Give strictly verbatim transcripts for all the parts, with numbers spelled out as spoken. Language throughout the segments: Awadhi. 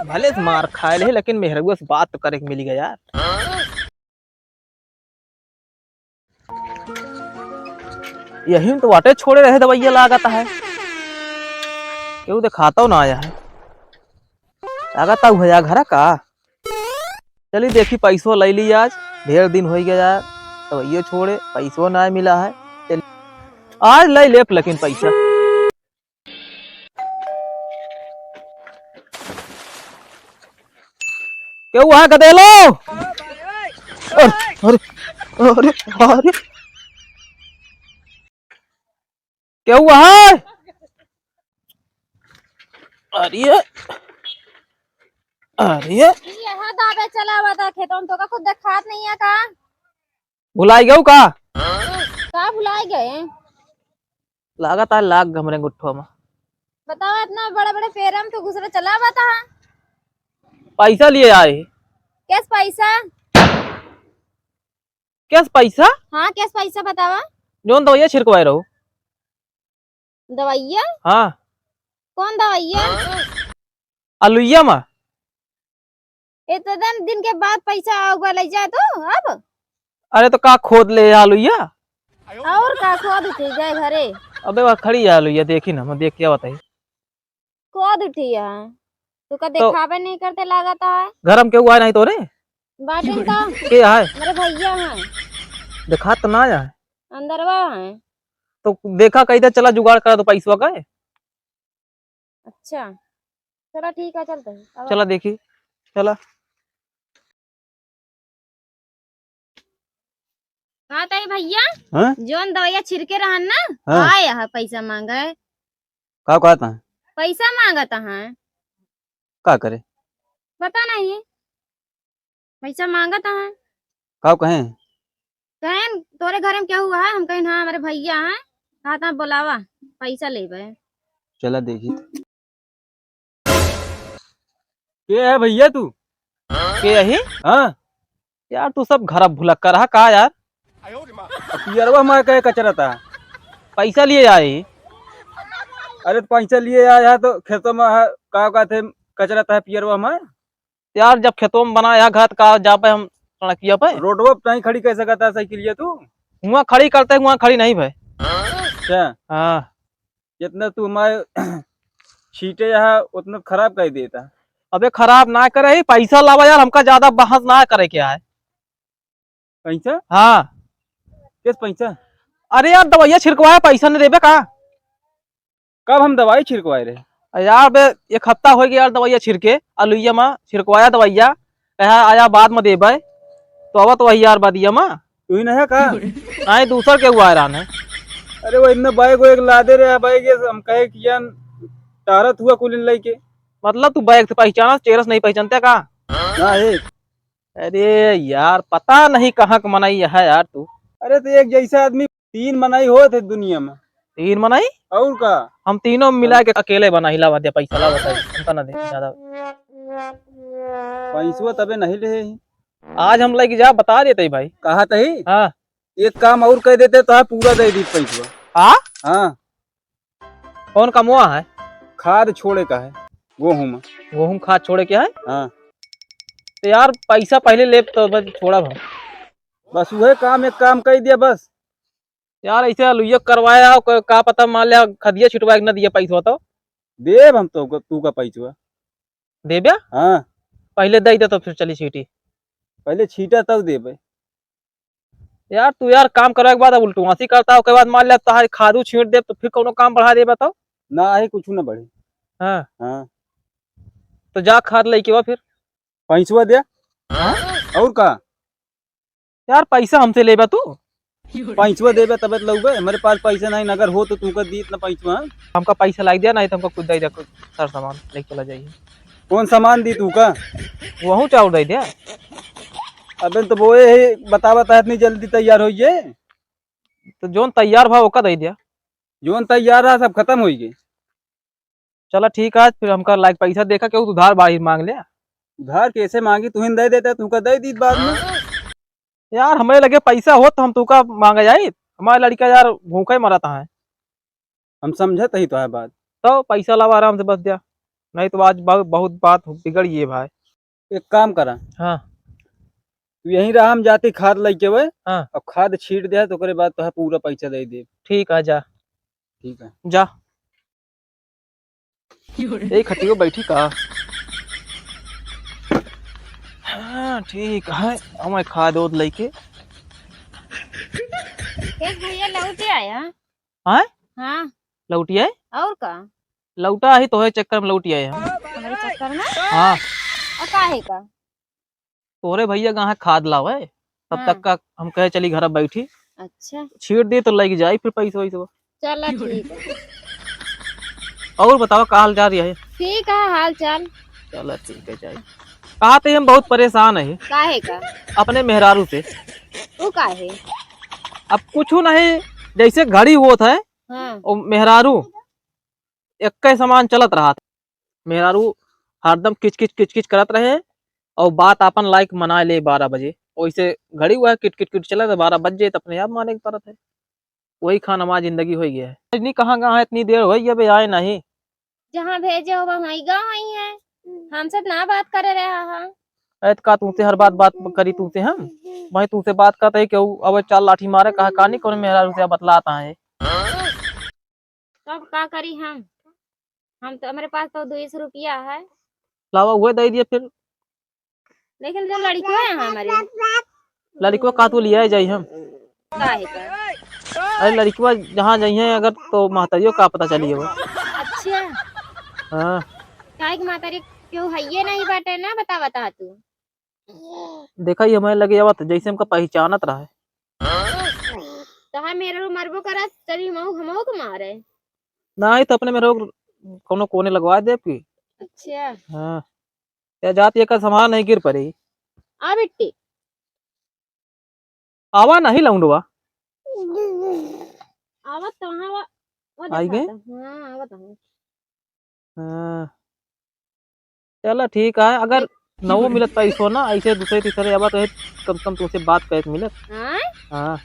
भले से मार खाए ले, लेकिन मेहरुआ से बात तो करे के मिली गया यार। यही में तो वाटे छोड़े रहे दवाइया लागत है, केहू देखाता ना आया है। लागत है भैया घर का। चली देखी, पैसो ले ली आज, ढेर दिन हो गया यार, दवाइयो छोड़े, पैसो ना मिला है। चली आज ले लेप लेकिन पैसा। केहू है गदेलो? अरे, अरे, अरे, अरे। केहू है? अरे, अरे। यहाँ दाबे चला हुआ था खेतों में, तो का कुछ देखात नहीं है का? भुलाई गऊ का? का भुलाई गए? लागत है लाग हमरे गुट्ठो में। बतावा, इतना बड़े बड़े पेड़ में तू घुसरे चला बता। पैसा लिए आए। कैस पैसा? कैस पैसा? हाँ, कैस पैसा बतावा। जौन दवाइया छिड़कवाए रहो। दवाइया? हाँ। कौन दवाइया? अलुइया मा। इतने दिन के बाद पैसा आउगा, ले जा तू अब। अरे तो का खोद ले आलू या? और का खोद उठी गए घरे? अबे वह खड़ी है आलू या, देखी ना, मैं देख क्या बताई। खोद उठी है, तू का तो देखावे नहीं करते लागत है। घर में केहू आए नहीं तो रे? बाटिन तो के है? मेरे भैया हैं। देखा तो ना आए। अंदरवा हैं। तो देखा कही दे, चला जुगाड़ करा तो पैसवा का है। अच्छा, चला ठीक है, चलते हैं। अब चला देखी, चला। का ताई भैया, हाँ? जौन दवाइया छिड़के रहन ना, हाँ। आए है पैसा मांगे। का कहत है? पैसा मांगत है। का करे? पता नहीं। पैसा मांगत है। का कहें? कहें, "तोरे घर में क्या हुआ है?" हम कहें, "हाँ, हमारे भैया हैं, हाथ में बुलावा, पैसा लेबे।" चला देखी तो। के है भैया तू? के यही? हाँ। यार, तू सब घर भुलक्कर रहा का यार? अब पियरवा हमारे कहे कचरा था। पैसा लिए आए। अरे, तो पैसा लिए आया है तो खेतों में है, का कहते, कचरा था पियरवा हमारे। यार, जब खेतों में बनाया घर का, जा पे हम सड़किया पे। रोडवा पे नहीं खड़ी कर सकता है साइकिलिया तू? हुआ खड़ी करते, हुआ खड़ी नहीं भाई। अच्छा। हाँ। जितना तू हमारे छींटे यहाँ, उतना खराब कर देता। अबे, खराब ना करे ही, पैसा लावा यार, हमका ज्यादा बहस ना करे के आए। पैसा? हाँ। किस पैसा? अरे यार, दवाइया छिड़कवाए, पैसा नहीं देबे का? कब हम दवाई छिड़कवाए रहे? अरे यार बे, एक हफ्ता हो गया यार, दवाइया छिड़के, अलुइया मा छिड़कवाया दवाइया, कहा आया बाद में देबे, तो अब तो वही यार बदिया मा। तू ही नहीं है का? नहीं, दूसर के हुआ हैरान है। अरे, वो इतना बैग वैग लादे रहे, बैग ये हम कहे कि यार, टारत हुआ कुल लेके। मतलब, तू बैग से पहचाना, चेहरा से नहीं पहचानते का? ना है। अरे यार, पता नहीं कहाँ का मनई है यार तू। अरे, तो एक जैसा आदमी तीन मनई होत है दुनिया में। तीन मनई? और का? हम तीनों मिला के अकेले बनाई, लावा दे पैसा, लावा दे, हमका ना दे ज्यादा। पैसवा तबे नहीं ले ही। आज हम लेके जा, बता देते ही भाई। कहा तही? हाँ। एक काम और कह देते तो पूरा दे दी पैसवा। हाँ? हाँ। कौन कमवा है? खाद छोड़े का है, गोहूँ में। गोहूँ खाद छोड़े के है? हाँ। तो यार, पैसा पहले ले तो बस छोड़ा भाई। बस वही काम, एक काम कह दिया बस। यार, ऐसे अलुइया करवाया हो, क-, का पता मान लिया खदिया छिटवा के न दिया पैसा तो। देब हम तो, तू का पैसा। देब्या? हाँ। पहले दे दे तो फिर चली छीटी। पहले छीटा तब देबे। यार, तू यार काम करवाए के बाद अब उल्टवासी करता है, ओके बाद मान लिया तहारी खादू छींट देब तो फिर कौनो काम बढ़ा देबा तो? ना, आही कुछ ना बढ़ी। हाँ। हाँ। तो जा खाद लेके वा फिर। पैसवा दे। हाँ? और का? यार, पैसा हमसे लेबा तू? पैसवा देबे तबे तो लउबे। हमारे पास पैसा नहीं, अगर हो तो तुमको दी इतना पैसवा, हाँ? हमका पैसा लाई दिया, नहीं तो हमका कुछ दे दिया, कुछ सर सामान लेके चला जाइए। कौन सामान दी तू का? वहू चाउर दे दिया। अबे तो वो ये बतावा ता इतनी जल्दी तैयार हो ये। तो जोन तैयार भा ओका दे दिया। जोन तैयार रहा सब खत्म हो गए। चला ठीक है, फिर हमका लायक पैसा देखा, केहू उधार बाढ़ी मांग ले। उधार कैसे मांगी, तुहिन दे देता, तुमका दे दी बाद में। यार, हमारे लगे पैसा होत तो हम तुका मांगे जाइत, हमारे लड़का यार भूखे मरत है। हम समझत ही तो है बात। तो पैसा लावा आराम से, बस जा। नहीं तो आज बहु-, बहुत बात बिगड़ गई है भाई। एक काम करा। हाँ। तू यहीं रहा, हम जाते खाद लइके आवे। हाँ। और खाद छीट दे, तो ओकरे बाद तोहे पूरा पैसा दे दे। ठीक है, जा। ठीक है। जा। यही खटियो बैठी का? हाँ, ठीक है, हम खाद ओद लइके। देख भैया, लौट आया। हाँ? हाँ। लौट आए? और का? लौटा ही तोहे चक्कर में लौट आए हम। हमारे चक्कर में? हाँ। और काहे का? तोरे भैया कहाँ खाद लावे, तब हाँ। तक का हम कहे चली घर बैठी। अच्छा। छीट दे तो लग जाई फिर पैसा वैसा। चला ठीक है। और बतावा का हाल चाल है? ठीक है हाल चाल। चला ठीक है जाई। कहा थे हम बहुत परेशान है। काहे का? अपने मेहरारू से। वो काहे? अब कुछ नहीं, जैसे घड़ी होत है, हाँ। वो मेहरारू एक्के समान चलत रहा। मेहरारू हरदम किच किच किच किच करत रहे और बात आपन लायक मना ले बारह बजे। वैसे घड़ी हुआ है किट किट किट चलत है, बारह बज जाए तो अपने आप माने के पड़त है। वही खान हमार जिंदगी हो गया है। नहीं कहाँ कहाँ इतनी देर हो गई अबे आए नहीं। जहाँ भेजे हो वहीं गई है, हमसे ना बात करे रहा है। ऐत का तुमसे हर बात बात करी तुमसे हम, वही तुमसे बात करते हैं कि अब चार लाठी मारे कहा कहानी कौन मेहरारू से बतलाता है। तब का करी हम? हम तो, हमरे पास तो दो सौ रुपया है। लावा, उहे दे दिया फिर। लेकिन जो लड़कियों है हमारे। लड़कियों का तू लिया जाई हम? काहे का? अरे लड़कियों जहाँ जाई हैं अगर तो महतारियों का पता चली है वो। अच्छा। हाँ। काहे कि महतारी क्यों है ये नहीं बाटे ना, बता बता तू। देखा ही हमारे लगे आवत, जैसे हमका पहचानत रहा है। तहा मेहरारू मरबो करत, चली मऊ हमहू के मारे। नाही तो अपने मेहरारू कौनो कोने लगवा दे आपकी। अच्छा। हाँ। या जात ये का सामान नहीं गिर पड़ी। आ बिट्टी। आवा नहीं लौंडवा। आवत तो हाँ, वा, वा आई गए? देखाता। हाँ, आवत हूँ। हाँ। चला ठीक है, अगर नवो मिलत पैसो ना, ऐसे दूसरे तीसरे आवा तो कम से कम तुमसे बात करे के मिलत। हाँ? हाँ।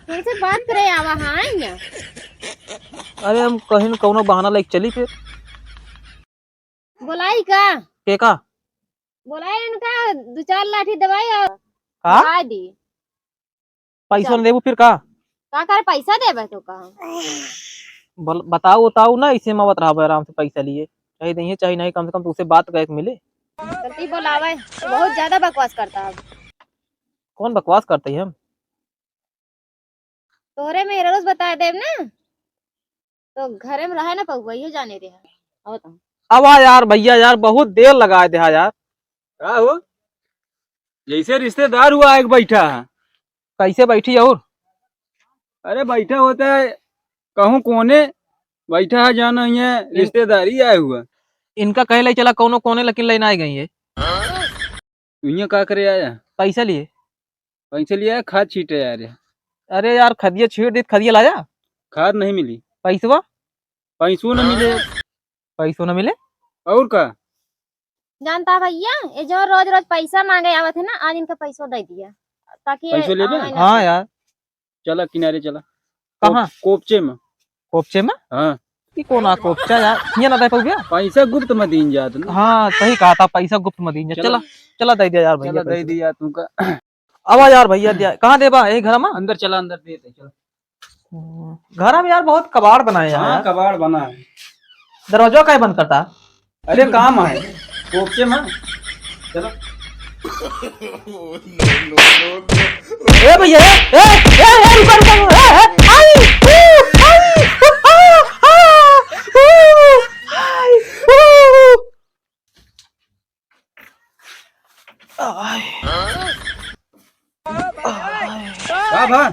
तुमसे बात करे आवा, हाँ, या? अरे हम कहीं न कौनो बहाना लेके चली फिर। बोलाई का? के का? बोलाई इनका दो चार लाठी दवाई और का? दवाई दी। पैसो चल। न देबू फिर का? का करे पैसा देबे तो का? बोल, बताओ, बताओ ना, इसे में आवत रहा आराम से पैसा लिए, चाहे दइहे चाहे नहीं, कम से कम तुमसे बात करे के मिले। गलती बोलावे, तू बहुत ज्यादा बकवास करता है। कौन बकवास करते हैं हम? तोहरे मेहरारू से बता देब ना, तो घरे में रहे ना पउबा, इहो जाने दे। अब बताओ। अब आ यार भैया यार, बहुत देर लगा दे यार। का हो? जैसे रिश्तेदार हुआ एक बैठा है। कैसे बैठी और? अरे बैठा होता है, कहूँ कोने बैठा है, जाना ही है, इन- रिश्तेदारी आए हुआ। इनका कहे ले चला कौनो कोने, लेकिन लेना आ गई है। तू यहाँ का करे आया? पैसा लिए। पैसा लिए आया, खाद छीटे आ रहे। अरे यार, खदिया छीट दी, खदिया लाया? खाद नहीं मिली। पैसवा? पैसो न मिले। पैसो न मिले? और का? जानता भैया, ये जो रोज रोज पैसा मांगे आवत है ना, आज इनका पैसो दे दिया, ताकि पैसो लेबे? आवे ना हाँ तो। यार। चला किनारे चला। कहाँ? कोप-, कोपचे में। कोपचे में? हाँ। ई कौन आ कोपचा यार? हियाँ ना दे पाऊ भैया? पैसा गुप्त में दीन जात ना। हाँ, सही कहा था, पैसा गुप्त में दीन जा। चला। चला, चला दे दिया यार भैया चला दे पैसा। दिया तुमका। अब आ यार भैया दिया। कहाँ देबा? यही घर में? अंदर चला, अंदर दे दे, चला। हम्म, घर में यार बहुत कबाड़ बनाए हैं हाँ, यार। कबाड़ बना है। दरवाजा काहे बंद करता? अरे काम है, कोपचे में। चलो। ए भैया, ए, ए, ए, ए, रुको, रुको, ए, ए, आई, ऊ, आई, ऊ, आ, आ, ऊ, आई, ऊ। आय। आय। का भा?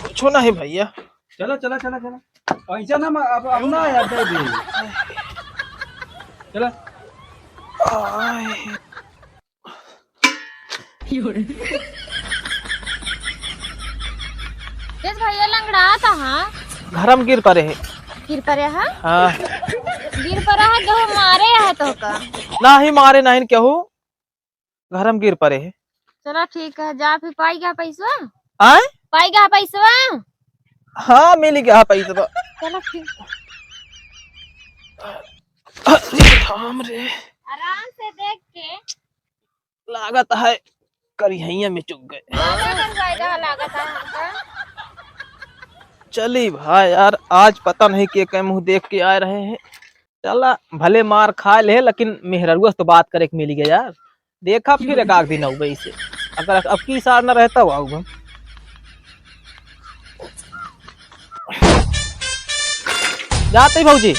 कुछो नहीं भैया। चला, चला, चला, चला। पैसा ना म-, अब, अब ना यार दे दे। चला। आय। तेज भैया लंगड़ात हा। घर में गिर पड़े है। गिर पड़े है? हाँ। गिर पड़े है, केहू मारे है तो का? नाही मारे, नाही केहू। घर में गिर पड़े है। चला ठीक है, जा फिर पाई गया पैसवा? आय? पाई गया पैसवा? हाँ, मिल गया पैसवा। चला ठीक है। अरे राम रे। आराम से देख के। लागत है करिहैया में चुक गए। ज्यादा करवाए रहा लागत है हमका। चली भाई यार, आज पता नहीं के के मुँह देख के आए रहे हैं। चला, भले मार खा ले, लेकिन मेहररुआ से तो बात करे के मिल गया यार। देखा फिर एक आध दिन आऊबे इसे, अगर अब की सार न रहता हुआ आऊबे। जाते ही भौजी।